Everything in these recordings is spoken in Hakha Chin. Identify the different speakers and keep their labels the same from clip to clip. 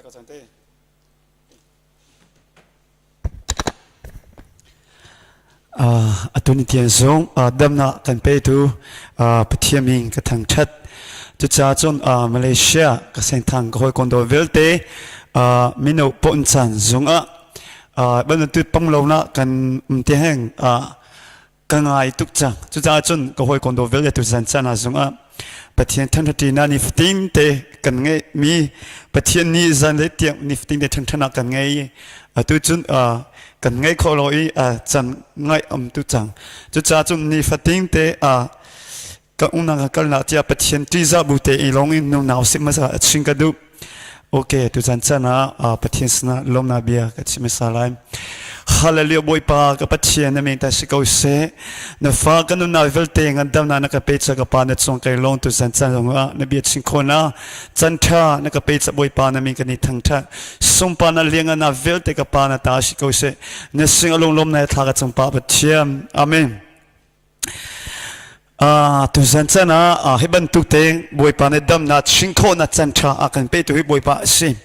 Speaker 1: ka cang te. Atu ni tiang zong damnak kan petu Pathian min ka thangṭhat. Cucaah cun Malaysia ka sengthang ka hawikom dawt vialte mino pon caan zongah bantuk panglo na kan um te heng ka ngai tuk cang. Cucaah cun ka hawikom dawt vialte tu zan caan ah zongah Pathian thangṭhatṭi na nifatin te kan ngeihmi Pathian nih zanlei tiang nifatin te thangṭhatnak kan ngei. Atu cun kan ngei khawh lo i can ngaih um tu cang. Cucaah cun nifatin te ka umnak ka kalnak tiah Pathian ṭihzah bu te i lawng in nunau si hmasa a chim ka duh. Okay, tuzan chan ah Pathian sinah lawmnak bia ka chim hmasa lai. Hallelujah Bawipa ka Pathian na min ta si ko seh. Na fa ka nunnak vialte ngandamnak na ka pe ca ka pa na cung kai lawng tuzan chan zong ah na bia chim khawh na chan tha na ka pe ca Bawipa na min kan i thangthat. Sungpa na liang na vialte ka pa na ta si ko seh. Na sing alung lawm na thla ka cung pa Pathian. Amen. Tuzan chan ah hi bantuk te Bawipa nih damnak chingkhawhnak can ṭha a kan petu hi Bawipa a si.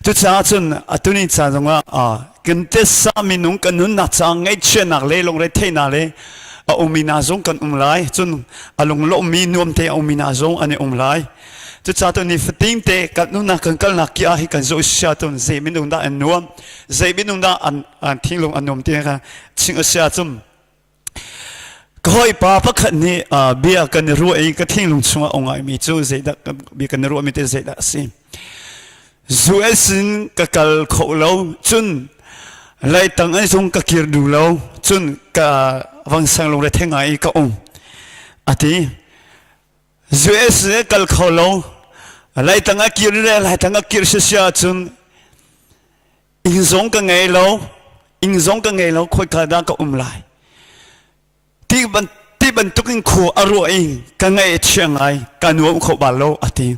Speaker 1: Cucaah cun atuni caan zongah kan tesa minung kan nunnak caah ngaihchiatnak le lungretheihnak le a ummi hna zong kan um lai. Cun a lunglawmmi nuam te a ummi hna zong an i um lai. Cucaah tu nifatin te kan nunnak kan kalnak ki ah hi kan zoh sia cun zei minung dah an nuam, zei minung dah an thinglung an nuam ti kha ching a si ahcun Ka hawipa pakhat nih bia kan i ruah i ka thinglung chungah a ngaimi cu zeidah bia kan i ruahmi te zeidah a si. US in ka kal kho lo cun leitang an zung ka kir duh lo cun ka vangsang lungre the ngai i ka um a ti. US in kal kho lo leitang a kir le laitang a kir sia cun Inn zong ka ngei lo, inn zong ka ngei lo, khoika dah ka um lai. Ti, ban, ti bantuk in khu a ruah i ka ngaih a chia ngai, ka nuam kho bal lo a ti.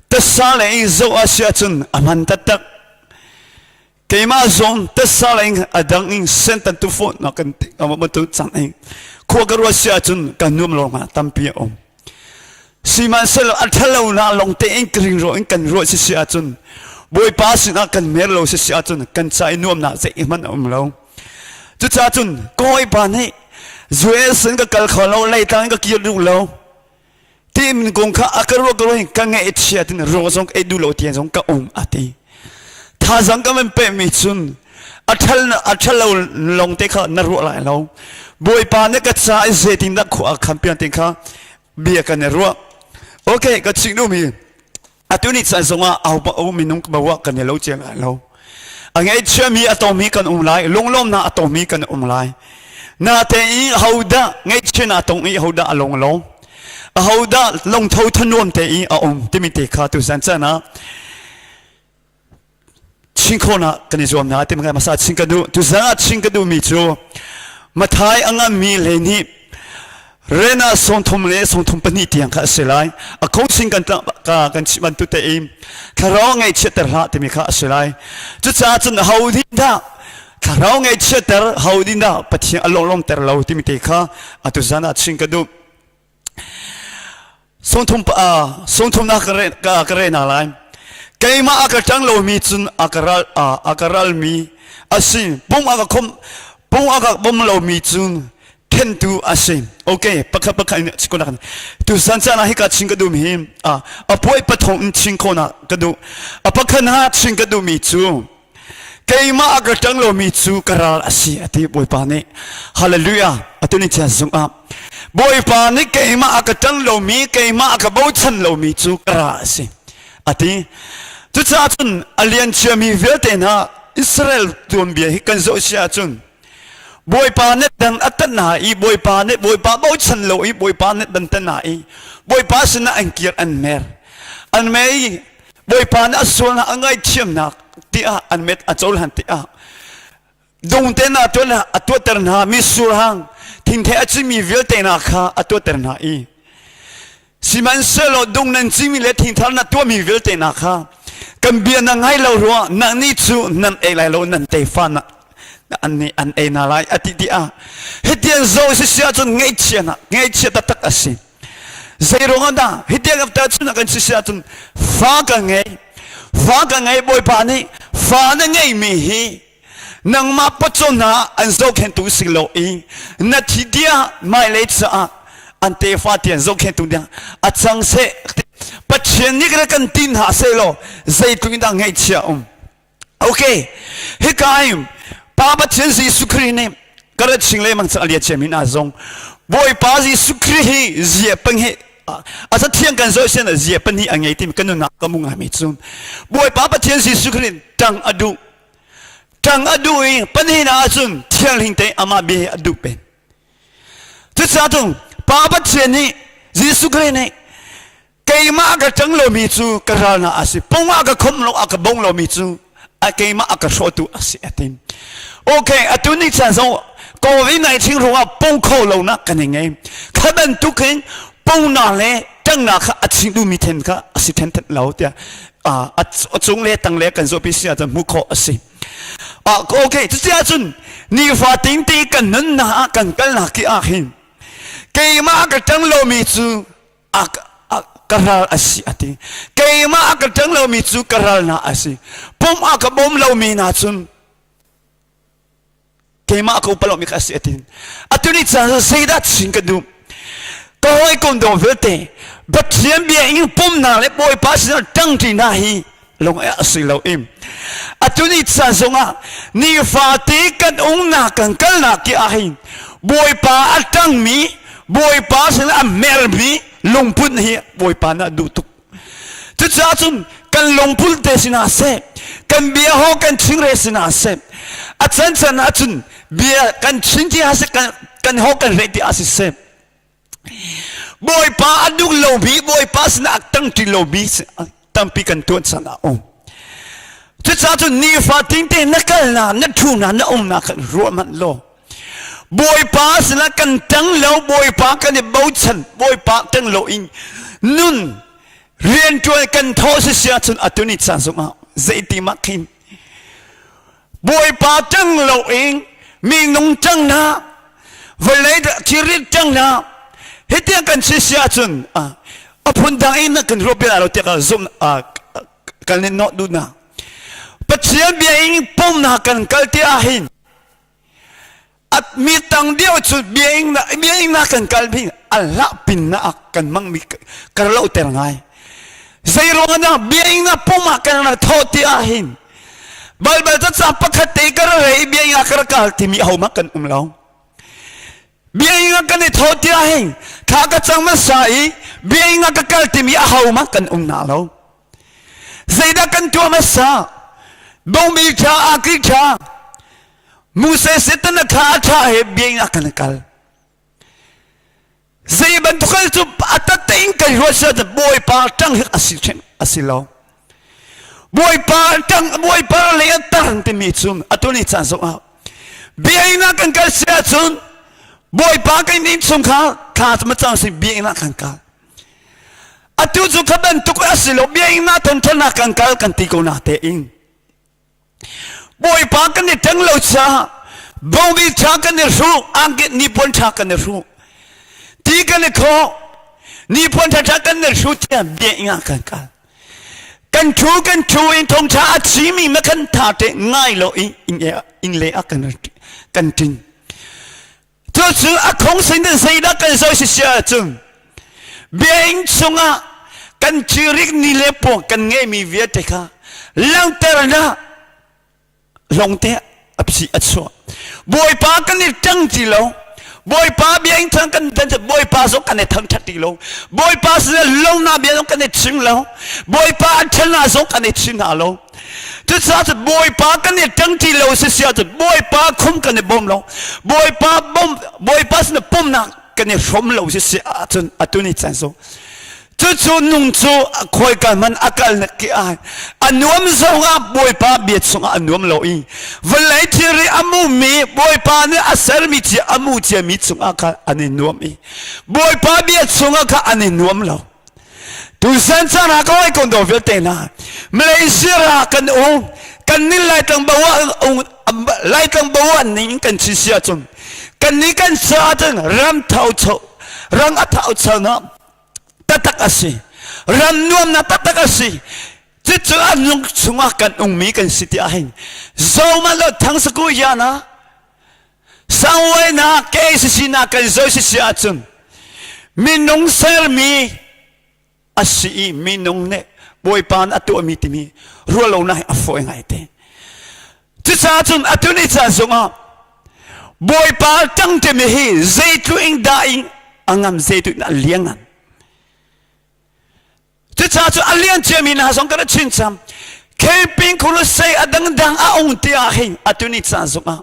Speaker 1: Tasa le in zoh a si ahcun a hman taktak. Keimah zong tasa le in a dang in sentan tu fawn na kan ti bantuk cang in khua ka ruah si ahcun ka nuam lo nga tampi a um. Sihmanhsehlaw a ṭhalo na lawng tein ka ring in kan ruah si si ahcun Bawipa sinah kan mer lo si si ahcun kan ca i nuamnak zeihmanh a um lo. Cucaah cun ka hawipa nih US in ka kal kho lo, leitang in ka kir duh lo. Ti min kong kha a ka ruah ka ruah ka ngaih a chia tin raw zong ka ei duh lo tiang zong ka um a ti. Thazang ka van pehmi cun a ṭhal a ṭhalo lawng te kha na ruah lai lo. Bawipa nih ka ca i zeitindah khua a khan pian ti kha bia kan i ruah okay ka chim duhmi atu ni caan zongah au ba au minung bawa kan i lo cia lai lo a ngaihchiami a tongmi kan um lai lunglawmnak a tongmi kan um lai na te i hodah ngaihchiana a tong i hodah a lung lo ahodah lungtho thanuam te i a um timi te kha tu zan caan ah chingkhawnak kan i zuam hna ti masa ching ka duh tuzan ah ching ka duhmi cu Mathai a nganmi le nih rena sawmthum le sawmthum pahnih tiang kha a si lai a khosing kan ka kan chim bantu te in thlarau ngaihchiatter hlah timi kha a si lai cucaah cun ho din dah thlarau ngaihchiatter ho din dah Pathian a lawmter lo timi te kha atu zan ah ching ka duh Sawmthum sawmthumnak ka re hna lai. Keimah a ka ṭang lomi cun a ka ral a ka ralmi a si. Pung a ka khom pung a ka bom lomi cun thentu a si. Okay, pakhat pakhat in chikonak. Tu san caan ah hika ching ka duh mi a a puai pathong in ching khawhnak ka duh. A pakhat ha ching ka duh mi cu keimah a ka ṭang lomi cu ka ral a si a ti Bawipa nih hallelujah atu ni chian zungah Bawipa nih keimah a ka ṭang lomi keimah a ka bochan lomi cu ka ral a si a ti cucaah cun a lian ciami vialte hna Israel tuanbia hi kan zoh si ahcun Bawipa nih dan a tan hna i Bawipa nih Bawipa bochan lo i Bawipa nih dan tan hna i Bawipa sinah an kir an mer an mer i Bawipa nih a sualnak a ngaihthiamnak tiah an met a cohlan tiah dungte na tuan a tuahter hna mitsur hang thingthei a cimi vialte hna kha a tuahter hna i sihmanhsehlaw dung nan cimi le thingthar na tuahmi vialte hna kha kan bia na ngai lo ruah nang nih cu nan ei lai lo nan tefa na an nih an ei na lai a ti tiah hitian zo si si ahcun ngaihchia na ngaihchia taktak a si Zeiruang ah dah hitiang after cun kan si ahcun fa ka ngei. Fa ka ngei Bawipa nih fa na ngeimi hi nangmah pawcawm hna an zohkhenhtu si lo i na thi dia hmailei caah an tefa tiang zohkhenhtu ding a cang seh. Pathian nih kan ti hna seh law zeitluk in dah ngaihchia um. Okay, hika in Pa Pathian Jesuh Khrih nih ka rat ching lengmang cang alia chiami hna zong Bawipa Jesuh Khrih hi zia panghi a cathiang kan zoh sian zia pahnih a ngei timi kan nunnak ka mu ngaimi cu Bawipa Pathian Jesuh Khrih ṭang a duh ṭang a duh i pahnih na ahcun thianghlim te amah bia hi a duh pen cucaah cun Pa Pathian nih Jesuh Khrih nih keimah ka ṭang lomi cu ka ral hna a si pung ah ka khom lo a ka bong lomi cu a keimah a ka hrawhtu a si a ti okay atu ni chan zong COVID-19 ruangah pung kho lo nak kan i ngei kha bantuk hin pungnak le ṭangnak kha a chim duhmi then kha a si then then lo tiah a cung le tang le kan zawhpi si ahcun hmuh khawh a si okay cuti ahcun nifa ting te kan nunnak ah kan kalnak ki ah hin keimah ka ṭang lomi cu ka ral a si a ti keimah a ka ṭang lomi cu ka ral na a si pum a ka bawm lomi na cun keimah ka upa lomi ka a si a ti atu ni caan zeidah chin ka duh ka hawikom dawh vialte Pathian bia in pumnak le Bawipa sinah ṭangṭi hna hi lung a si lo im atu ni caan zongah nifate kan umnak kan kalnak ki ah hin Bawipa a ṭangmi Bawipa sinah a mermi lungput hi Bawipa nih a duh tuk cucaah cun kan lungput te sinah seh kan bia ho kan chingre sinah seh a can can ah cun bia kan chin ti ah seh kan kan ho kan hlei ti ah siseh Bawipa a duh lomi Bawipa sinah a tangṭi lomi tampi kan tuan cang ah um. Cucaah cun nifatin te na kalnak na ṭhunak na umnak khan ruah hmanh law Bawipa sinah kan tang lo Bawipa kan i bochan Bawipa tang lo in nun rianṭuan kan thawh si si ahcun atu ni caan zongah zeiti mah khin Bawipa ṭang loin minung ṭangnak vawlei thilrit ṭangnak hitiang kan si si ahcun a phundang in kan ruah bia lo tiah zum kan in nawh duhnak Pathian bia in pumnak kan kal ti ahhin mi tang deuh cu bia in bia in kan kal bi a hlah pin na kan mang mi kar lo ter ngai zei ruang ah bia in na pum ah kan ra tho ti ah hin balbal ca ca pakhat te kar rei bia in kar kal ti mi ho ma kan um lo bia in kan i tho ti ah hin thla ka cang ma sa i bia in ka kal ti mi a ho ma kan um na lo Zeidah kan tuah hmasa? Bongmi ṭha, akri ṭha, Moses Satan a kha a ṭha he bia in a kan kal. Zei bantuk cu a tatein kan ruat sia Bawipa ṭang hi a si ṭhen a si lo. Bawipa ṭang Bawipa lei a tar timi cu atu ni caan zong ah bia in a kan kal sia cun Bawipa kan inn chung kha thla ma cang si bia in a kan kal. Atu cu kha bantuk a si lo biakinn ah thawngṭhanak kan kal kan ti ko na tein Bawipa kan i ṭeng lo caah bawngbi ṭha kan i hruh angkit nipuan ṭha kan i hruh ti kan i khawh nipuan ṭha ṭha kan i hruh tiah biakinn ah kan kal kan ṭhu kan ṭhu in thawngṭha a chimi ma kan tha te ngai lo i inn le ah kan kan ṭin Cucu a khong sin in zeidah kan zoh si si ahcun biaing chungah kan cirik ni le puang kan ngeihmi vialte kha langhternak lawngte a phi a chuah. Bawipa kan i ṭang ti lo. Bawipa biaing thang kan dan Bawipa zong kan i thangṭhat ti lo. Bawipa sinah lona bia zong kan i chim lo. Bawipa a ṭhennak zong kan i chim hna lo. Cucaah cun Bawipa kan i ṭangṭi lo si si ahcun Bawipa khum kan i bawm lo. Bawipa bawm Bawipa sin pumnak kan i hrawm lo si si ahcun atu ni caan so cucu nung cu khawika hmanh a kal na ki ai a nuam zongah Bawipa bia chungah a nuam lo i vawlei thilri a mumi Bawipa nih a sermi cia a mu ciami chungah khan an i nuam i Bawipa bia chungah kha an i nuam lo Tusan caan ah ka hawikom dawt vialte hna Malaysia ah kan um kan nih Laitlang bawa Laitlang bawa ning kan si si ahcun kan nih kan caah cun ram thaucho ram a thaucho na taktak a si ram nuamnak taktak a si. Cucu an lung chungah kan ungmi kan si ti ahhin zohmanh lo thangsaku yana sangwai na KCC na kan zoi si si ahcun minung sermi a si i minung nih Bawipa nih a tuahmi timi ruahlonak hi a fawi ngai te. Cucaah cun atu ni caan zongah Bawipa ṭang timi hi zeitluk in dah in a ngam zeitluk in a liangan. Cucaah cu a lian ciami hna zong kan chin cang. Camping Crusade a dangdang a ung ti ah hin atu ni caan zongah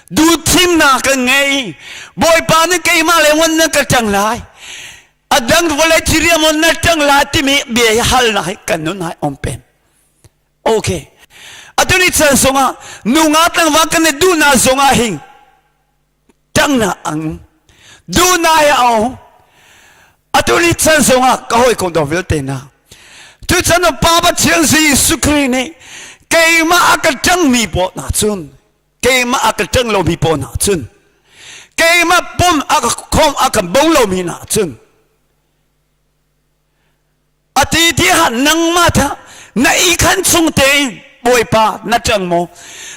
Speaker 1: duhthimnak kan ngei. Bawipa nih keimah le ngon na ka ṭang lai. A dang vawlei thiriam on na ṭang lai timi bia hi halnak hi kan nun hai om pen. Okay. Atu ni caan zongah nunga tlangval kan i duhnak zongah hin ṭangnak ang duhnak he a um. Atu ni chan zongah ka hawikom dawt vialte hna tuchan ah Pa Pathian Jesuh Khrih nih keimah a ka ṭangmi pawl hna cun keimah a ka ṭang lomi pawl hna cun keimah pum a ka khom a ka bo lomi hna cun A ti tiah nangmah tha na i khan chung tein Bawipa na ṭang maw?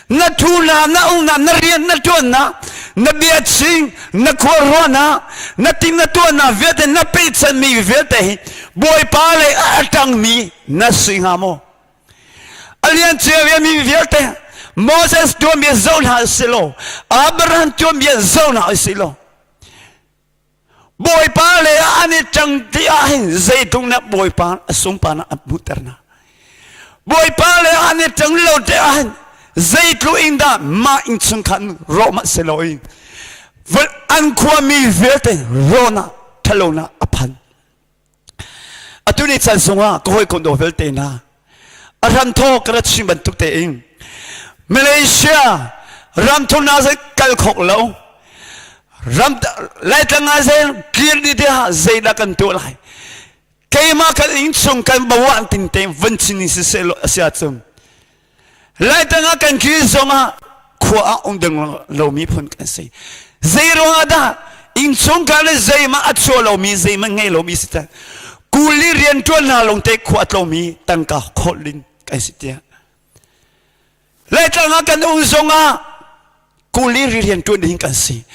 Speaker 1: Na thu na na um na na rian na ṭuan na na bia ching na khua ruah na na ting na tuah na vialte na pehchan mi vialte hi Bawipa lei a ṭangmi na si hnga maw? A lian cia mi vialte Moses tuanbia zoh hna si law Abraham tuanbia zoh hna si law Bawipa le an i ṭang ti ah hin zeitluk na Bawipa a sunparnak a hmuhter hna. Bawipa le an i ṭang lo te ah hin zeitluk in dah mah innchungkhar rawh mah si loin an khuami vialte rawhnak ṭhalonak a phan. Atu ni chan zongah ka hawikom dawt vialte hna a ramthaw ka rat chim bantuk tein Malaysia ramthumnak zei kal khok lo ram Laitlang ah zei clear ni te ha zeidah kan tuah lai keimah kan innchung kan bawa ting te van chin ni siseh lo a si ahcun Laitlang ah kan kir zongah khua ah um ding lomi phun kan si. Zei ruangah dah innchungkhar le zeimah a chuah lomi zeimah ngei lomi si tan kuli rian ṭuan hna lawngte khua a tlomi tangka khawlh ding kan si tiah. Laitlang ah kan um zongah kuli rian ṭuan ding kan si.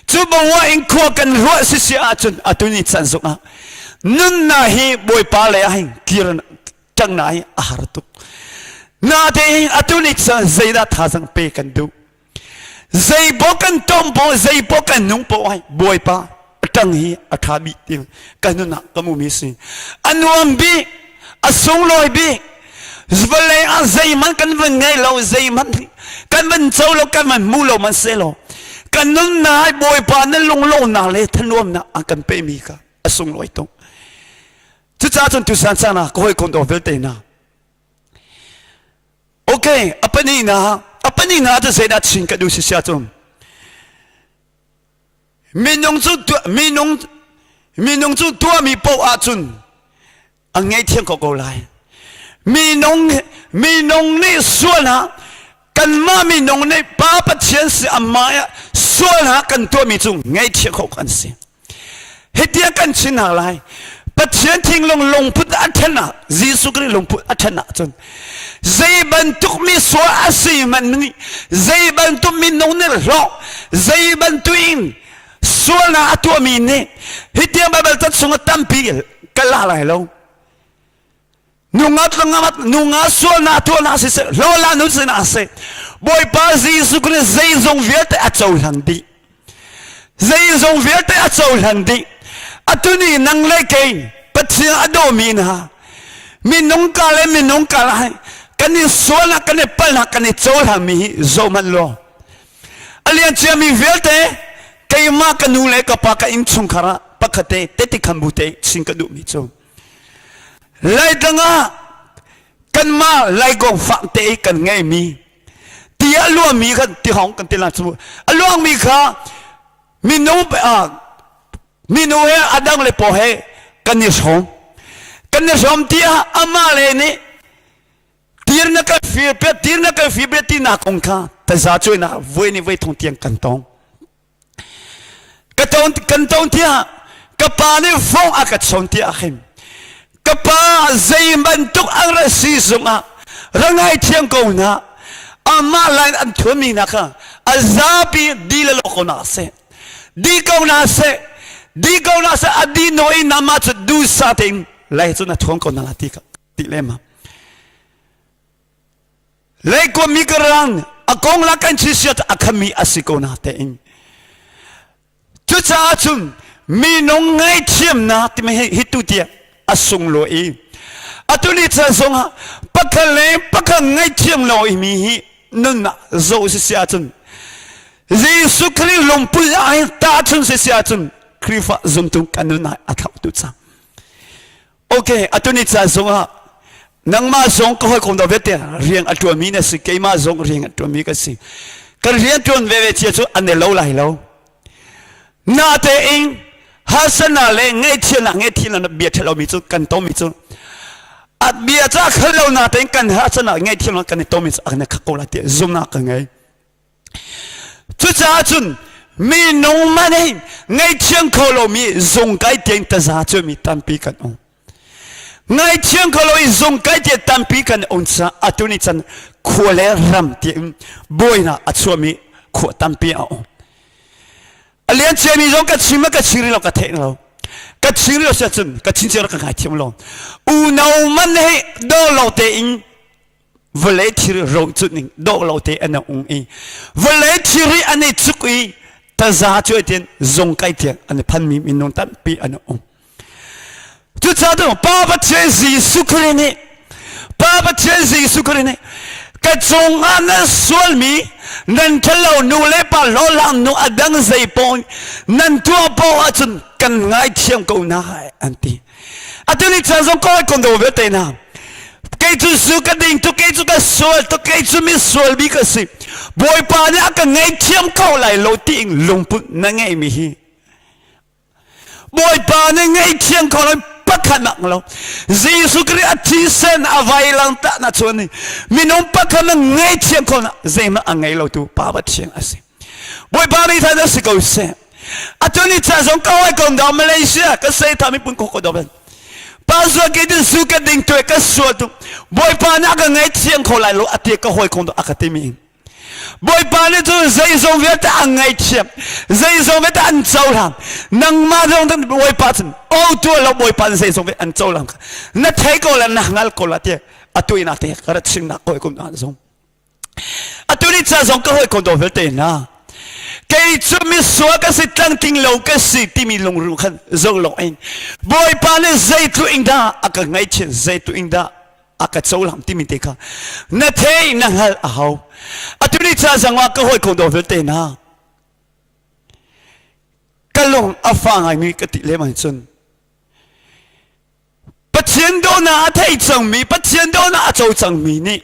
Speaker 1: Cu bawa in khua kan ruah si si ahcun atu ni caan zongah nunnak hi Bawipa lei ah hin kir ṭang na hi a har tuk. Natein atu ni caan zeidah thazang pe kan duh. Zei bo kan tom bo zei bo kan nung po ai Bawipa ṭang hi a ṭha bik ti kan nunah ka mumi si. A nuam bik, a sunglawi bik, vawlei ah zeihmanh kan van ngei lo zeihmanh kan van co lo kan van hmu lo man se lo kan nunnak ai Bawipa na lunglawmnak le thanuamnak a kan pemi kha a sunglawi tuk. Cucaah cun tusan caan ah ka hawikom dawt vialte hna okay a pahnihnak a pahnihnak cu zeidah chin ka duh si sia cun minung cu minung minung cu tuahmi paoh ahcun a ngei thiam ko ko lai minung minung nih sualnak kanmah minung nih Pa Pathian si amah ah sualnak kan tuahmi cu ngaihchia kho kan si. Hitiang kan chin hna lai. Pathian thinglung lungput a then ah Jesuh Khrih lungput a then ahcun zei bantuk mi sual a si hmanh nih zei bantuk minung nih hlawh zei bantuk in sualnak a tuahmi nih hitiang Baibal ca chungah tampi ka la lai lo nungat langamat nunga sualnak tuahnak siseh hlawla nun sinah seh Bawipa Jesuh Khrih zeizong vialte a cohlan dih zeizong vialte a cohlan dih atu ni nang le kei Pathian a dawmi hna minung ka le minung ka lai kan i sualnak kan i palhnak kan i cohlanmi hi zohhmanh law a lian ciami vialte keimah ka nu le ka pa ka innchungkhar ah pakhat te tete khan bu te chin ka duhmi cu Laitlang ah kanmah Laikong fak te i kan ngeimi ti a luangmi kha tihawng kan ti la cu a luangmi kha minu minu he a dang le paw he kan i hrawm kan i hrawm tiah amah le nih tir na kan fir piak tir na kan fir piak ti nak kong kha taza cuainak voi ni voi thong tiang kan tong Ka ton kan ton tiah ka pa nih fong a ka chawn tiah khin. Ka pa zei bantuk an ra si zongah ra ngaithiam ko hna. Amah lain an thuanmi hna kha a zapi di le lo ko hna seh. Di ko hna seh. Di ko hna seh. A di no in amah cu duhsah tein lei cu na thuam ko hna la ti ka ti lem. Leikuam mi ka rang a kong la kan chi siat a khami a si ko na tein. Cucaah cun minung ngaihthiamnak timi hi hi tu tiang a sunglawi i atu ni caan zongah pakhat le pakhat ngaihthiam lo i mi hi nunnak zoh si si ahcun Jesuh Khrih lungput ah hin tahchun si si ahcun Khrihfa zumtu kan nunnak a thlauh tu cang. Okay, atu ni caan zongah nangmah zong ka hawikom do vialte rian a ṭuanmi na si keimah zong rian a ṭuanmi ka si kan rian ṭuan veve cia cu an i lo lai lo natein harsatnak le ngaihchiatnak ngaihthiamnak bia ṭha lomi cu kan tomi cu a bia ca khal lo natein kan harsatnak ngaihthiamnak kan i tomi cu a kan i khak ko lai tiah zumhnak ka ngei Cucaah cun minung man hi ngaihthiam kho lomi zungkai tiang taza cuami tampi kan um. Ngaihthiam kho lo i zungkai tiang tampi kan um caah atu ni chan khua le ram tiin buainak a chuahmi khua tampi a um. A lian ciami zong ka chim ka chiri lo ka theih lo. Ka chiri lo sia cun ka chin ka ngaithiam lo. Unau man hi do lo tein vawlei thil ro cu ning dawh lo te an ung i vawlei thil an i cuk i taza cu tin zung kai tiang an i phanmi minung tampi an um cucaah tu Pa Pathian Jesuh Khrih nih Pa Pathian Jesuh Khrih nih ka cungah nan sualmi nan ṭhalo nu le pa hlawhhlang nu a dang zei paoh nan tuah paoh ahcun kan ngaithiam ko hna an ti Atu ni caan zong kawi kon do vialte hna. Kei cu su ka ding tuk, kei cu ka sual tuk, kei cu mi sual bi ka si. Bawipa nih a ka ngaihthiam ko lai lo tiin lungput na ngeihmi hi. Bawipa nih ngaihthiam ko lai pakhat nak lo. Jesuh Khrih a thisen a vailang ta na chuan ni. Minung pakhat na ngaihthiam ko na zeihmah a ngei lo tu Pa Pathian a si. Bawipa nih than a si ko seh. Atu ni ca zong ka hawi kom da Malaysia ka sei tha mi pun ko ko do ben. Pa zua ke din su ka ding tu ka sual tu. Bawipa nih a ka ngai thiang kho lai lo ati ka hawi kom do a ka ti mi. Bawipa nih cu zeizong vialte a ngai thiam. Zeizong vialte an cohlang. Nangmah zong tan Bawipa cun o tu lo Bawipa zeizong vialte an cohlang. Na thei ko la na hngal ko la ti atu ina te ka rat chim nak koi kum na zong. Atu ni ca zong ka hawikom dawt vialte hna kei cu misual ka si tlangtling lo ka si timi lungruh khan zo lo in Bawipa nih zeitluk in dah a ka ngaihchih zeitluk in dah a ka cohlang timi te kha na thei na hngalh a hau atu ni ca zong ah ka hawikom dawt vialte hna ka lung a fa ngaimi ka ti lem ahcun Pathian dawhnak a thei cangmi, Pathian dawhnak a co cangmi nih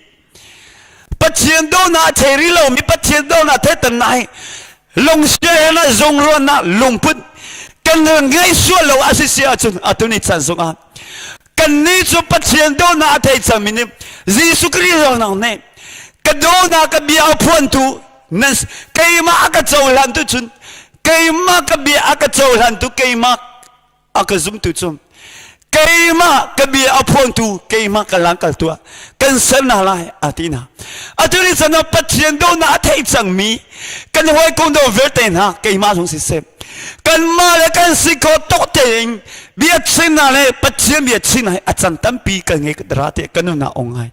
Speaker 1: Pathian dawhnak a thei rih lomi Pathian dawhnak a thei nai lungsiahernak zungruannak lungput kan ngei sual lo a si si ahcun atu ni caan zongah kannih cu Pathian dawhnak a thei cangmi nih Jesuh Khrih ruangnak nih ka dawhnak ka bia a phuantu nan keimah a ka cohlantu cun keimah ka bia a ka cohlantu keimah a ka zumtu cu keimah ka bia a phuangtu keimah ka langkaltu ah kan ser hna lai a ti hna atu ni chan ah Pathian dawhnak a thei cangmi kan hawikom do vialte hna keimah zong siseh kanmah le kan si kho tok tein bia chim hna le Pathian bia chim hna a can tampi kan ngei ra te kan nunnak ong ngai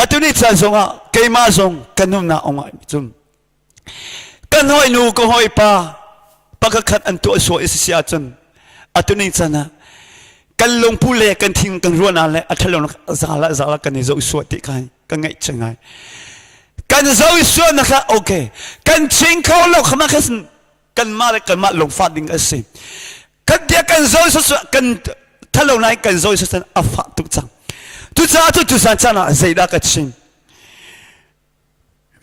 Speaker 1: atu ni chan zongah keimah zong kan nunnak ong ngai cun Kan hawinu ka hawipa pakhat an tuah sual i si ahcun atu ning can ah kan lungpu le kan thin kan ruahnak le a ṭhalo zala zala kan i zoh sual ti kha ka ngaih che ngai. Kan zoh sual na kha okay kan ching kho lo khama kha kanmah le kanmah lungfah ding a si. Kan bia kan zoh sual kan thalo nai kan zoh sual a fah tuk cang. Cucaah cu tusan caan ah zeidah ka chim?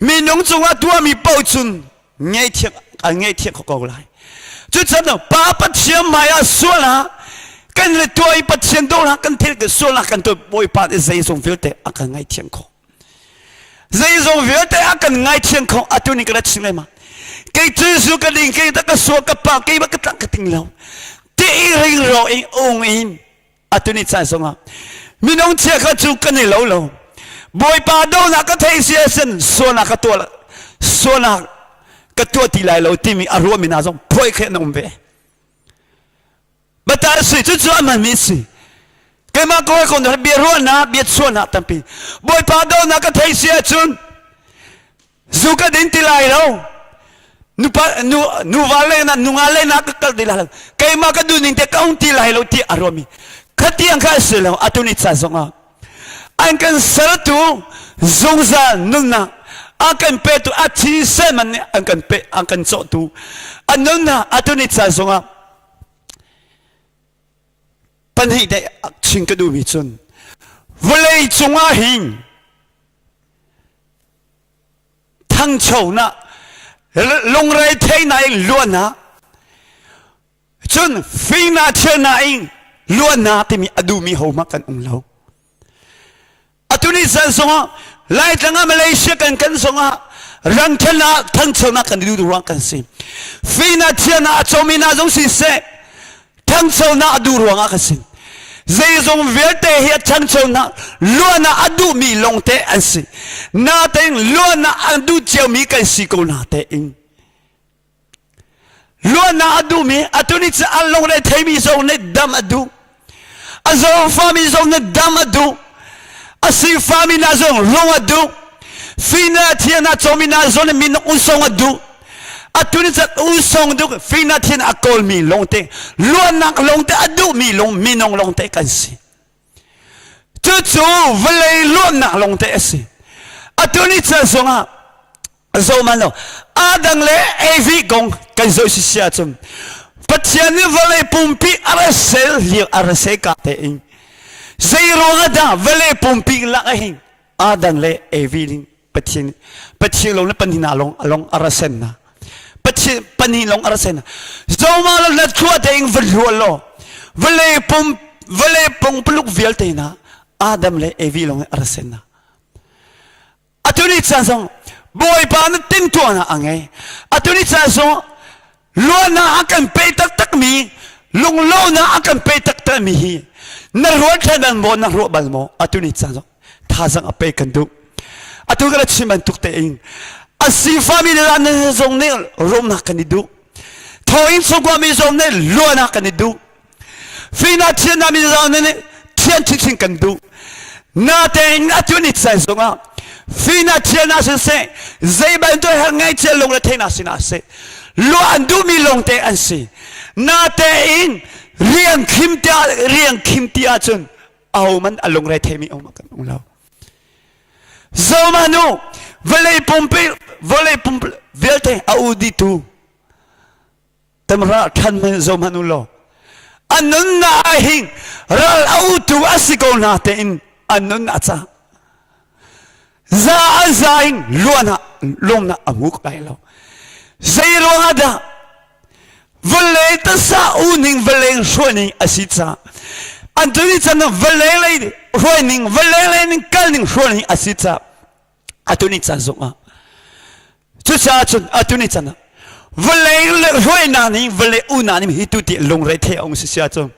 Speaker 1: Minung cungah tuahmi paoh cun ngaihthiam an ngaihthiam kho ko lai. Cucaah Pa Pathian hmaiah sual ah kan le tuah i Pathian dawhnak kan thil kan sualnak kan tuah Bawipa nih zeizong vialte a kan ngaihthiam kho. Zeizong vialte a kan ngaithiam kho atu ni ka rat chim ma. Kei cu zu ka ding kei ta ka sual ka pa kei ba ka tlang ka ting lo. Ti ring ro in ung in. Atuni caan zongah minung chia kha cu kan i lo lo. Bawipa donak ka thei si ahcun sualnak ka tuah sualnak ka tuah ti lai lo timi a ruahmi hna zong phuai khe an um ve. Bata si cucu a hmanmi si. Keimah ka hawikom hna bia ruahnak bia chuahnak tampi. Bawipa donak ka thei si ahcun zu ka din ti lai lo. Nupa nu nuva le na nunga le na ka kal ti lai lo. Keimah ka duhning te ka um ti lai lo ti a ruahmi. Khatiang kha a si lo atu ni ca zongah. An kan sertu zungzal nunnak a kan petu a thi seman nih an kan pe an kan cawhtu a nunnak atu ni ca zongah pahnih deh chim ka duhmi cun vawlei cungah hin thangchonak lungretheihnak in luatnak cun fingnak thialnak in luatnak timi a duhmi hohmanh kan um lo. Atu ni caan zongah Laitlang ah Malaysia kan kan zongah rangkhen ah thangchonak kan duh ruang kan si. Fina thiana a comi na zong si seh thangchonak a duh ruangah kan si. Zeizong vialte hi a thangchonak luana a duhmi lawngte an si. Natein luana a duh ciomi kan si ko natein Luatnak a duhmi atu ni cu an lungre theimi zong nih dam a duh. A zawngfami zong nih dam a duh. A sifami hna zong lung a duh. Fina thian a cawmi hna zong nih minung usong a duh. Atu ni cu usong duh fina thian a kawlmi lawngte luatnak lawngte a duhmi lung minung lawngte kan si. Cucu vawlei luatnak lawngte a si. Atu ni ca zongah zohman lo Adam le Evi kong kan zoh si si ahcun Pathian nih vawlei pumpi a ra sel lio a ra se ka tein zei ruang ah dah vawlei pumpi lak ah hin Adam le Evi nih Pathian Pathian lawng le pahnih hna lawng along a ra sen na Pathian pahnih lawng a ra sen na zoma lo na thua tein va hlual law vawlei pum vawlei pungpaluk vialte na Adam le Evi lawng a ra sen na Atu ni caan zong Bawipa na timhtuahnak a ngei. Atu ni caan zong luatnak a kan pe taktakmi lunglawmhnak a kan pe taktakmi hi na ruat thlen bal maw na ruah bal maw atu ni caan zong thazang a pe kan duh. Atu ka chim bantuk tein a sifami le na zong nih rumnak kan i duh. Thawnginn chungkuami zong nih luatnak kan i duh. Fina thian mi zong nih thian chinchin kan duh. Natein atu ni caan zongah fina thian ah siseh zei bantuk her ngaihchia lung le theihnak sinah seh luah an duhmi lawngte an si. Natein rian khim tiah rian khim ti ahcun ahohmanh a lungre theimi um kan um lo. Zomanu vawlei pumpi vawlei pumpi vialte a u ditu Tamra ṭhan hmanh zoh hmanh u law a nunnak ah hin ral a utu a si ko hna tein a nun a cah za a za in luan ah lungnak a hmu lai lo zei ruangah dah vawlei tasa uning vawlei hruaining a si caah an tuni chan vawlei lei hruaining vawlei lei ning kal ning hruaining a si caah atu ni caan zongah cucaah cun atu ni caan ah vawlei hruainak nih vawlei unau nih hi tu ti lungre thei a um si sia cun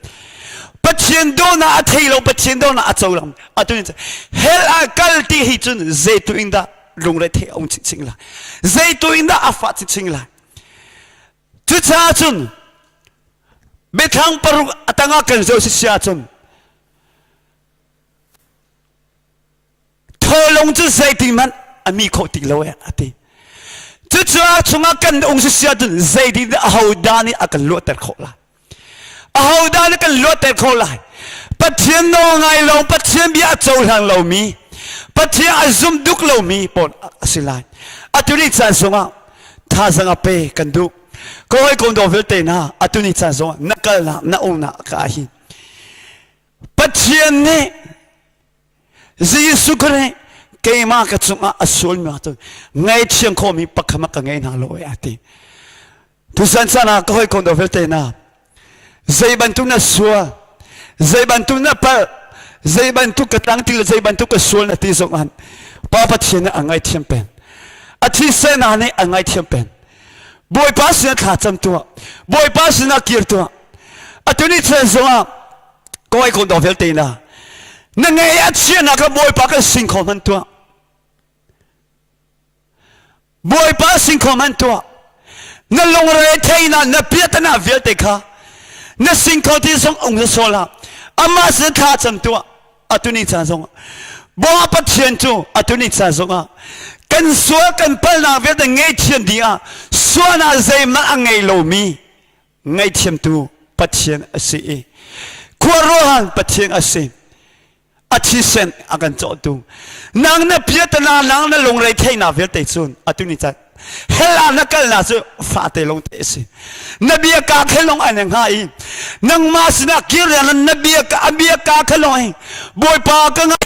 Speaker 1: Pathian dawhnak a thei lo Pathian dawhnak a co lo atu ni caan hell ah kal ti hi cun zei tu in dah lungre thei a um chinchin lai zei tu in dah a fah chinchin lai cucaah cun biathlang paruk a tangah kan zoh si sia cun Tholung cu zeitihmanh a mi kho ti lo e a ti. Cucaah chungah kan ung si sia cun zeitin ahodah nih a kan luatter khawh lai? Ahodah nih kan luatter khawh lai? Pathian nawl ngai lo, Pathian bia a cohlang lomi, Pathian a zum duk lomi pawl a si lai. Atu ni caan zongah thazang a pe kan duh. Ka hawikom dawt vialte hna, atu ni caan zongah na kalnak, na umnak ka hi Pathian nih Jesuh Khrih keimah ka cungah a sualmi cu ngaithiam khawhmi pakhat ka ngei hna lo a ti. Tusan caan ah ka hawikom do vialte hna zei bantuk na sual zei bantuk na palh zei bantuk ka tang ti le zei bantuk ka sual na ti zong an Pa Pathian nih a ngaithiam peng a thisen hna nih a ngaithiam peng Bawipa sinah thla cam tuah Bawipa sinah kir tuah atu ni chan zongah. Kawi ko do vialte na. Na ngei a chia na ka Bawipa kan sing kho man tuah. Bawipa sing kho man tuah. Na lungre theina na piatana vialte kha na sing kho ti zong ung na sola. Ama sin thla cam tuah. Atuni ca zong Bawipa Pathian cu atuni ca zong ah kan sual kan palnak vialte ngei thiam dih ah sualnak zeihmanh a ngei lomi ngaihthiamtu Pathian a si i khuaruahhan Pathian a si. A thisen a kan cawhtu. Nang na piatana nang na lungrei theihnak vialte cun atu ni caan hell ah na kalnak cu fate lawng te a si. Na bia ka khe lawng an hnga i nangmah sinah kir na bia ka a bia ka khe lawng hi Bawipa ka ngai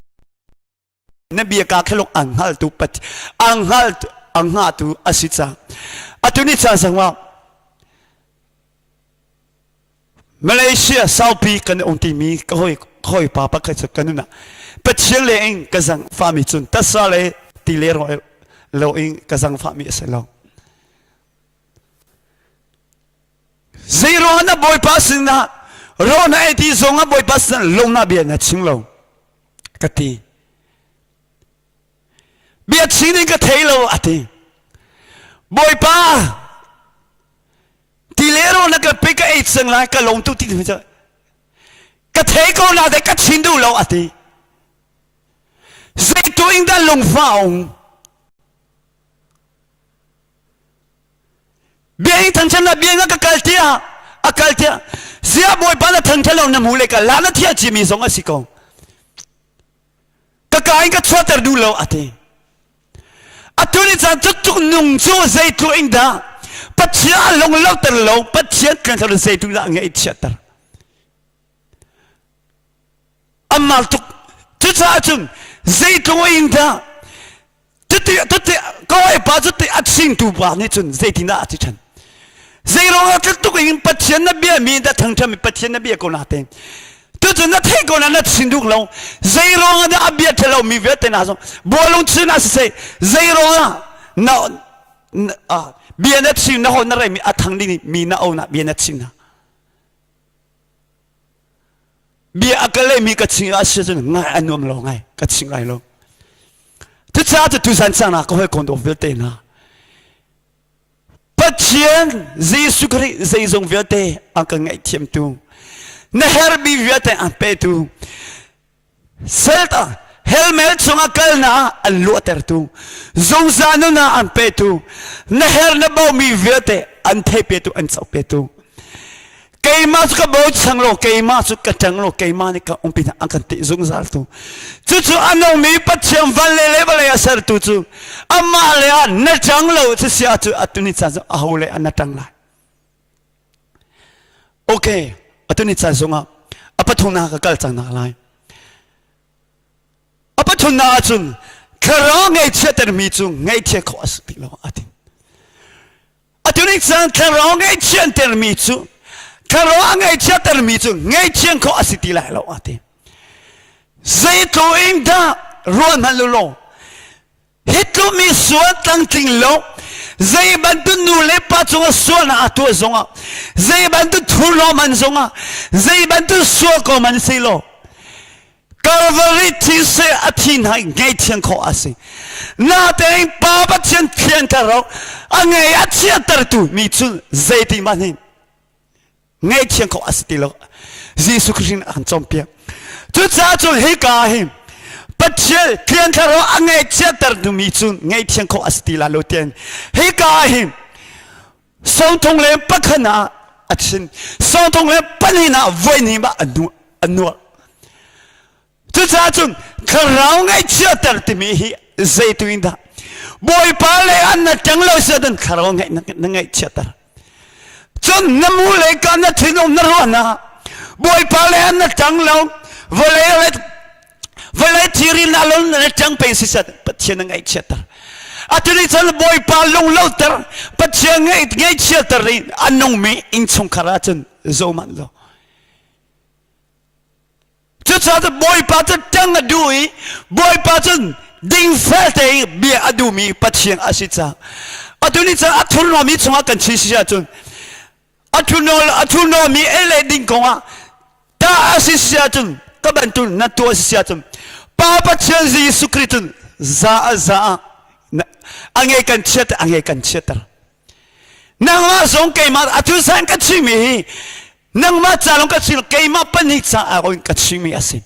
Speaker 1: na bia ka khe lawng an hngaltu Pathian an hngal an hngahtu a si ca. Atu ni caan sangah Malaysia saupi kan um timi ka hawi hawi pa pakhat cu kan nun ah Pathian le in ka zang fami cun tasa le ti le ro lo in ka zang fami a si lo. Zeiruang na Bawipa sinah ro na ei ti zong ah Bawipa sinah lung na bia na chim lo ka ti. Bia chim ding ka thei lo a ti. Bawipa ti le ro na ka pe ka ei cang lai ka lawm tu ti ka thei ko na te ka chin duh lo a ti. Zeitu in dah lungfa um Bia in thangthat na bia ka kal tiah a kal tiah zia bawipa na thangthat lo na mu le ka la na thiah cimi zong a si ko. Ka ka in ka chuahter duh lo a ti. Atu ni caan cutuk nung cu zeitluk in dah Pathian a lung loter lo Pathian kan zeitluk dah ngeih chiatter. An mar tuk. Cucaah cun zeitluk in dah cuti cuti ka hawipa cuti a chingtu pa nih cun zeitindah a ti ṭhan zeiruangah tluk in Pathian na bia mi dah thangṭhat mi Pathian na bia ko na te tucun na theih ko na na chin duk lo zeiruangah dah a bia ṭhalo mi vialte na zong bualung chin ah siseh zeiruangah na bia na chim na hon na rei mi a thang ding mi na o na bia na chim na Bia a ka lehmi ka ching a si cun ngai a nuam lo ngai ka ching lai lo. Cucaah cu tuzan caan ah ka hawikom dawt vialte hna Pathian Jesuh Khrih zeizong vialte an ka ngaihthiamtu na herhmi vialte an petu Selta helmel chungah kalnak ah an luahtertu zungzal nunnak an petu na her na bomi vialte an theipetu an copetu keimah cu ka bochan lo keimah cu ka ṭang lo keimah nih ka umpi hna an kan ti zungzal tu cucu a nungmi Pathian van le le vawlei a sertu cu amah le ah na ṭang lo cu si ah cu atu ni caan cu aho le ah na ṭang lai Okay, atu ni caan zongah a pathumnak ka kal cang nak lai. A pathumnak ahcun thlarau ngaihchiattermi cu ngaihchia khawh a si ti lo a ti. Atu ni caan thlarau ngaihchiattermi cu thlarau a ngaihchiattermi cu ngaihchian khawh a si ti lai lo a ti. Zeitluk in dah ruah hmanh law Hi tluk mi sual tlangtling lo zei bantuk nu le pa cungah sualnak a tuah zongah zei bantuk thurlo man zongah zei bantuk sual ko man si lo Calvary thise a thi hna ngei thiang khawh a si natein pa Pathian thianter ro a ngei a chiatertu mi cu zeiti man hin ngaihthiam khawh a si ti lo Jesuh Khrist in a kan cawnpiak cucaah cun hika hi Pathian Thiang Thlarau a ngaihchiatter mi cu ngaihthiam khawh a si ti la lo tian hika hi sawmthum le pakhat ah a chim sawmthum le pahnih ah voi hnih ah a nuar Cucaah cun thlarau ngaihchiatter timi hi zeitu in dah Bawipa le an na ṭang lo si ahcun thlarau ngaih na ngaihchiatter. Cun na mu le ka na thinung na ruahnak Bawipa le an na ṭang lo vawlei le vawlei thiri na lo na ṭang peng si sat Pathian na ngaihchiatter. Atu ni cun Bawipa lungloter Pathian ngaihchiatter i a nungmi innchungkhar ahcun zohmanh law Cucaah cu Bawipa cu ṭang a duh i Bawipa cun dingfel tein bia a duhmi Pathian a si caah atu ni caan a thurhnawmmi chungah kan chin si ahcun a thurhnawmmi ei le ding kongah Ta a si si ahcun ka bantuk na tuah si si ahcun Pa Pathian Jesuh Khrih cun za a za ah a ngei kan chiat a ngei kan chiatter. Nangmah zong keimah atu san ka chimmi hi nangmah ca lawng ka chim keimah pahnih caah ka chimmi a si.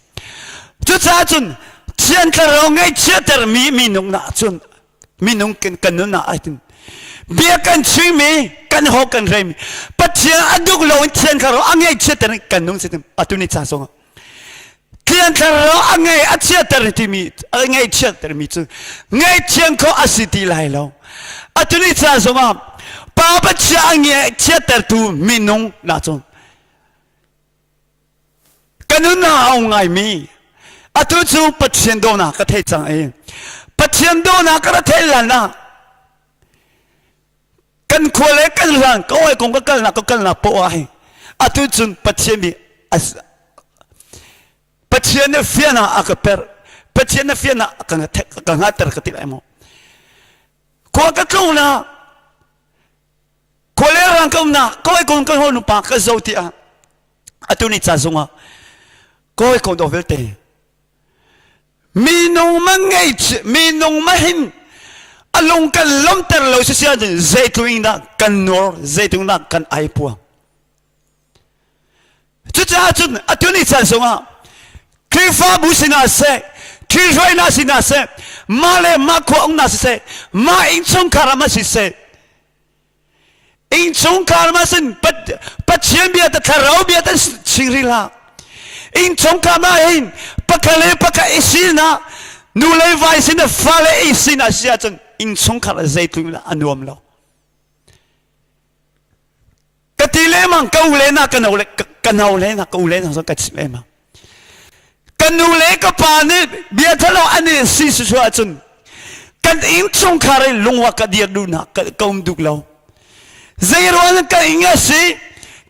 Speaker 1: Cucaah cun thian thlarau ngaihchiattermi minung na cun minung kan nun ah tin bia kan chimmi kan ho kan reimi Pathian a duk lo in thian thlarau a ngaihchiatter kan nung si atu ni ca zongah Thian thlarau a ngei a chiatter timi a ngaihchiatter mi cu ngaihthiam kho a si ti lai lo. Atu ni ca zongah Pa Pathian a ngaihchiattertu minung na cu ka nun a ong ngaimi atu cu Pathian dawhnak ka thei cang i Pathian dawhnak ka ra theih lan ah kan khua le kan hlan ka oi kong ka kalnak ka kalnak poah hi atu cun Pathian nih Pathian nih fian ah a ka per Pathian nih fian ah ka ka ngater ka ti lai maw khua ka tlung na khua le rang ka um na ka oi kong ka honu pa ka zo ti ah atu ni ca zungah ka oi kong do vialte Minung ma ngei minung ma hin a lung kan lomter lo si sia cun zeitluk in dah kan nuar zeitluk dah kan ai puang. Cucaah cun atu ni caan zongah Khrihfabu sinah seh, Khrihhruainak sinah seh, mah le mah khua umnak siseh, mah innchungkhar ah ma siseh, Innchungkhar ma sin Pathian bia ta thlarau bia ta ching rih hlah. Innchungkhar ma hin pakhat le pakhat i sinak nu le vai sin le fale i sinak si ahcun innchungkhar zeitluk a nuam lo. Ka ti lengmang ka u le na ka no le ka no le na ka u le na ka chim lengmang. Ka nu le ka pa nih bia thalo an i si su ahcun kan innchungkhar i lungwa ka dir duhnak ka um duk lo. Zei ruang ka ing a si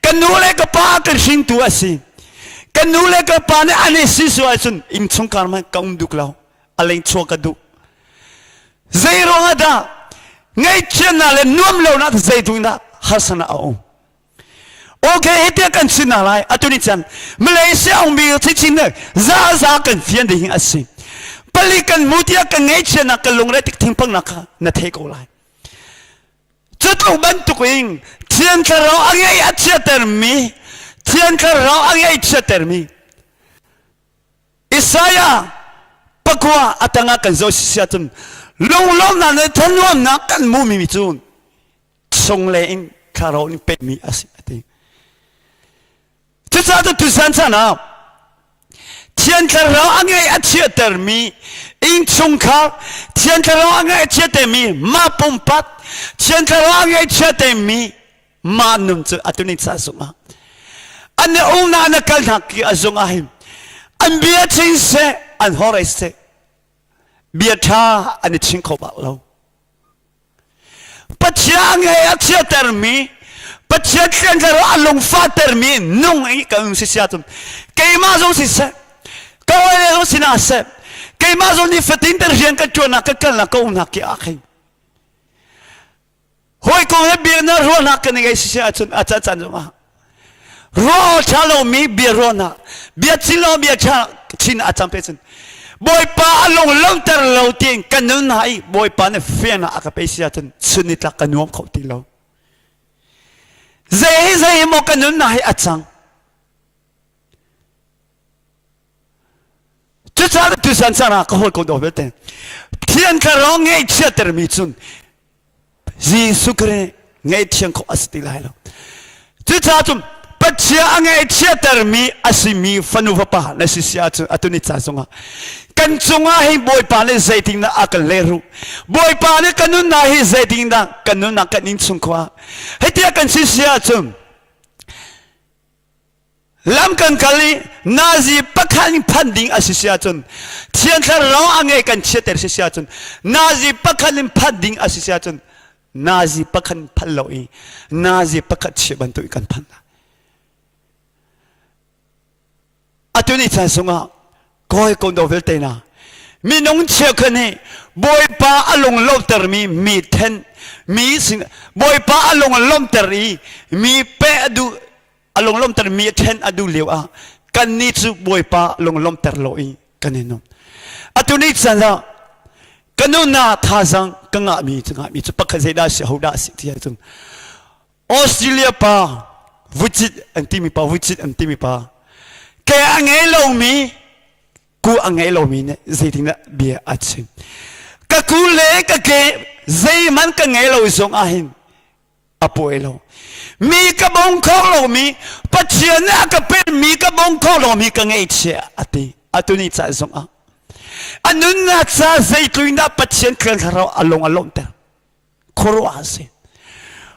Speaker 1: ka nu le ka pa kan hringtu a si. Ka nu le ka pa nih an i si su ahcun innchungkhar man ka um duk lo. A leng chuak ka duh. Zei ruang ah dah ngaihchiatnak le nuam lonak zei duhnak harsana a um. Okay, hitiah kan sin hna lai. Atu ni chan Malaysia ongmi thichin le za za kan fian ding a si. Pali kan mu tiah kan ngaihchiatnak kan lungre tik thingpangnak kha na thei ko lai. Cutluk bantuk in Thiang Thlarau a ngei a chiatermi Thiang Thlarau a ngei chiatermi Isaiah pakua a tangah kan zoh si ahcun lunglawmnak le thanuamnak kan hmuhmi cu chung le in thlarau in pekmi a si a ti. Cucaah cu tusan chan ah Thiang Thlarau a ngei a chiahtermi innchungkhar Thiang Thlarau a ngei a chiahtermi mah pumpak Thiang Thlarau a ngei a chiahtermi mah nun cu atu ni ca zungah an i umnak na kal hna ki a zungah hin an bia ching seh an hore seh bia ṭha an i ching kho bak lo. Pathian he a chiatermi Pathian thianthar a lungfahtermi nung i ka um si sia cun keimah zong siseh ka hawile zong sinah seh keimah zong nifatin te rian ka ṭuannak ka kalnak ka umnak ki ah khin hawikom he bia na ruahnak kan ngei si ahcun a caan caan zongah ruah ṭha lomi bia ruahnak bia chin lo bia ṭha chin a cang pe cun Bawipa a lung lomter lo tiin kan nun hna i Bawipa nih fiannak a ka pe si ahcun chun nitlak ka nuam kho ti lo zei hi zei hi maw ka nun hna hi a cang cucaah tusan caan ah ka hawikom dawt vialte Thiang Thlarau ngaihchiattermi cun Jesuh Khrih ngaihthiam khawh a si ti lai lo. Cucaah cun Pathian a ngaihchiattermi a simi fanu fapa na si si ahcun atu ni ca zongah kan cungah hi Bawipa nih zeitindah a kan lehrulh Bawipa nih kan nunnak hi zeitindah kan nunnak kan innchungkhar hitiah kan si si ahcun Lam kan kal i nazi pakhat in phan ding a si si ahcun Thiang Thlarau a ngei kan chiater si si ahcun nazi pakhat in phan ding a si si ahcun nazi pakhat in phan lo i nazi pakhat chia bantuk in kan phan lai. Atu ni caan sungah kawi ko do vialte na minung cheukhat nih Bawipa a lung lawmtermi mi then mi sin Bawipa a lung lawmter i mi pe a duh a lunglawmter mi a ṭhen a duh lio ah. Kan nih cu Bawipa lunglawmhter lo i kan i nuam. Atu ni caan ah ka nunnak thazaang ka ngahmi cu ngahmi cu pakhat zeidah si hodah si ti ahcun Australia pa vucit an timi pa vucit an timi pa ke a ngei lomi ku a ngei lomi nih zeitindah bia a chim ka ku le ka ke zeihmanh ka ngei lo zong ah hin a puai lo mi ka bong kho lomi Pathian nih a ka pekmi ka bong kho lomi ka ngaihchia a ti atu ni ca zong ah a nunnak ca zeitluk dah Pathian thlarau a lung a lawmhter khuaruah a si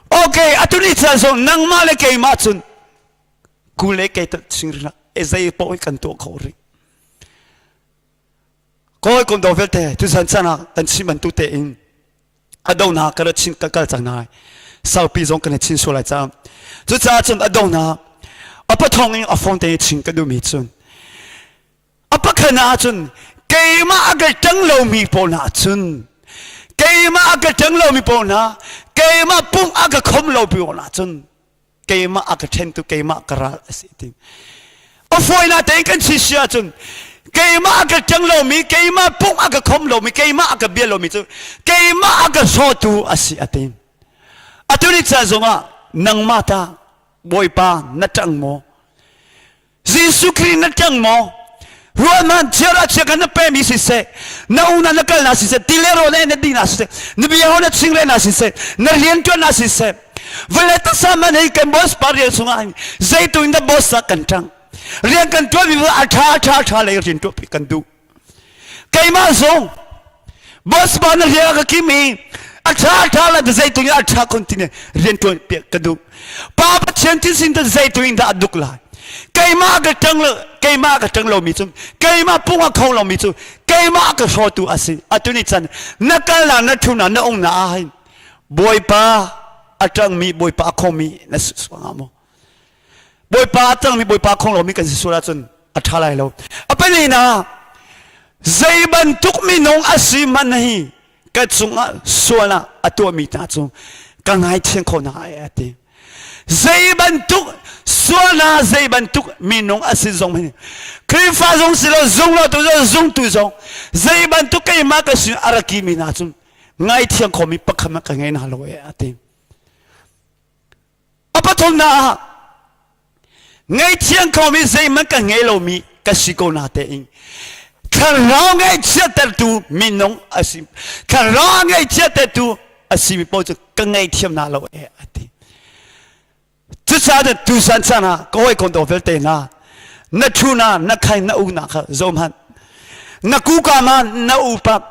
Speaker 1: okay atu ni ca zong nangmah le keimah cun ku le kei ta ching e zei paoh kan tuah kho rih kawi kom do vialte tuzan chan ah kan chim bantu tein a donak ka ra chin ka kal cang nai saupi zong kan chin sual lai cang cucaah cun a donak a pathong in a phone te chin ka duhmi cun a pakhat ah cun keimah a ka ṭang lomi pawl hna cun keimah a ka ṭang lomi pawl hna keimah pung a ka khom lo pawl hna cun keimah a ka ṭhentu keimah ka ral a si ti a fawinak tein kan si si ahcun keimah a ka ṭang lomi keimah pung a ka khom lomi keimah a ka bia lomi cu keimah a ka sawtu a si a ti atu ni ca zongah nangmah ta bawipa na ṭang maw Jesuh Khrih na ṭang maw? Ruahman chiara chia kan na pemi siseh, na una na kal na siseh, tile rawl na na di na siseh, na bia ho na chingre na siseh, na rian ṭuan na siseh, vawlei taksa man hei kan boss pa rian sungah hin zeitu in dah boss ah kan ṭang. Rian kan ṭuan mi a ṭha ṭha ṭha lei rian ṭuan kan duh. Keimah zong boss pa na rian ka kim i a ṭha ṭha la zeitu in a ṭha continue rian ṭuan piak ka duh. Pa Pathian thil sin zeitu in dah a duk lai. Keimah ka ṭang lo keimah ka ṭang lomi cu keimah pung a kho lomi cu keimah ka hrawtu a si. Atu ni chan na kal na na ṭhu na na ung na ah hin Bawipa a ṭangmi Bawipa a khomi na si sual maw? Bawipa a ṭangmi Bawipa a khong lomi kan si sual ahcun a ṭha lai lo. A palina zei bantuk minung a si hmanh hi ka cungah sual ah a tuahmi hna cu ka ngaithiam kho hna ai a ti. Zei bantuk sualnak zei bantuk minung a si zong hi Khrihfa zong si lo zung lo tu zong zungtu zong zei bantuk keimah ka sin a rak mi hna cu ngaithiam khomi pakhat ka ngei hna lo e a ti. A pathumnak ah ngaihthiam khomi zeihmanh ka ngei lomi ka si ko na tein thlarau ngaihchiattertu minung a si thlarau ngaihchiattertu a simi paoh cu ka ngaihthiam hna lo e a ti cucaah tusan caan ah ka hawikom dawt vialte hna na ṭhu na na khai na u na kha zoh hmanh na kuka ma na upat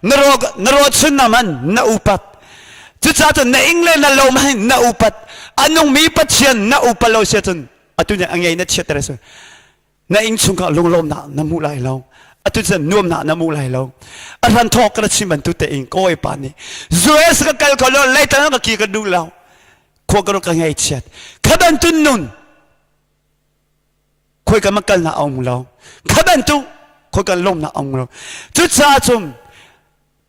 Speaker 1: na ro na rawchun na man na upat cucaah cun na ing le na lo ma na upat a nungmi pathian na upat lo sia cun atu nih a ngei na chiatter si na ing chungah lunglawmnak na hmu lai lo atu cun nuamnak na hmu lai lo a hran thawk ka chim bantu te in kawi pa nih US ka kal ko lo leitan ka ki ka duh lo khua ka ka ngei chiat kha bantun nun khoi ka makal na aung lo kha bantuk khoi kan lom na aung lo cucaah cun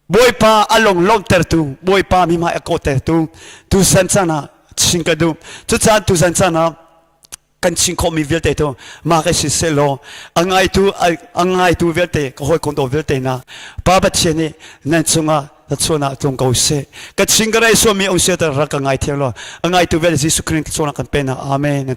Speaker 1: Bawipa a lung lawmhtertu Bawipa mi hmai a kawhtertu tu san caan ah chin ka duh cucaah tu san caan ah kan chin khawhmi vialte tu mah ka si selaw a ngaitu a ngaitu vialte ka hawikom do vialte na Pa Pathian nih nan cungah thluachuahnak tlung ko seh ka chin ka rei suami ong sia ta rak ka ngai thiam lo a ngaitu vialte Jesuh Christ thluachuahnak kan pe na amen.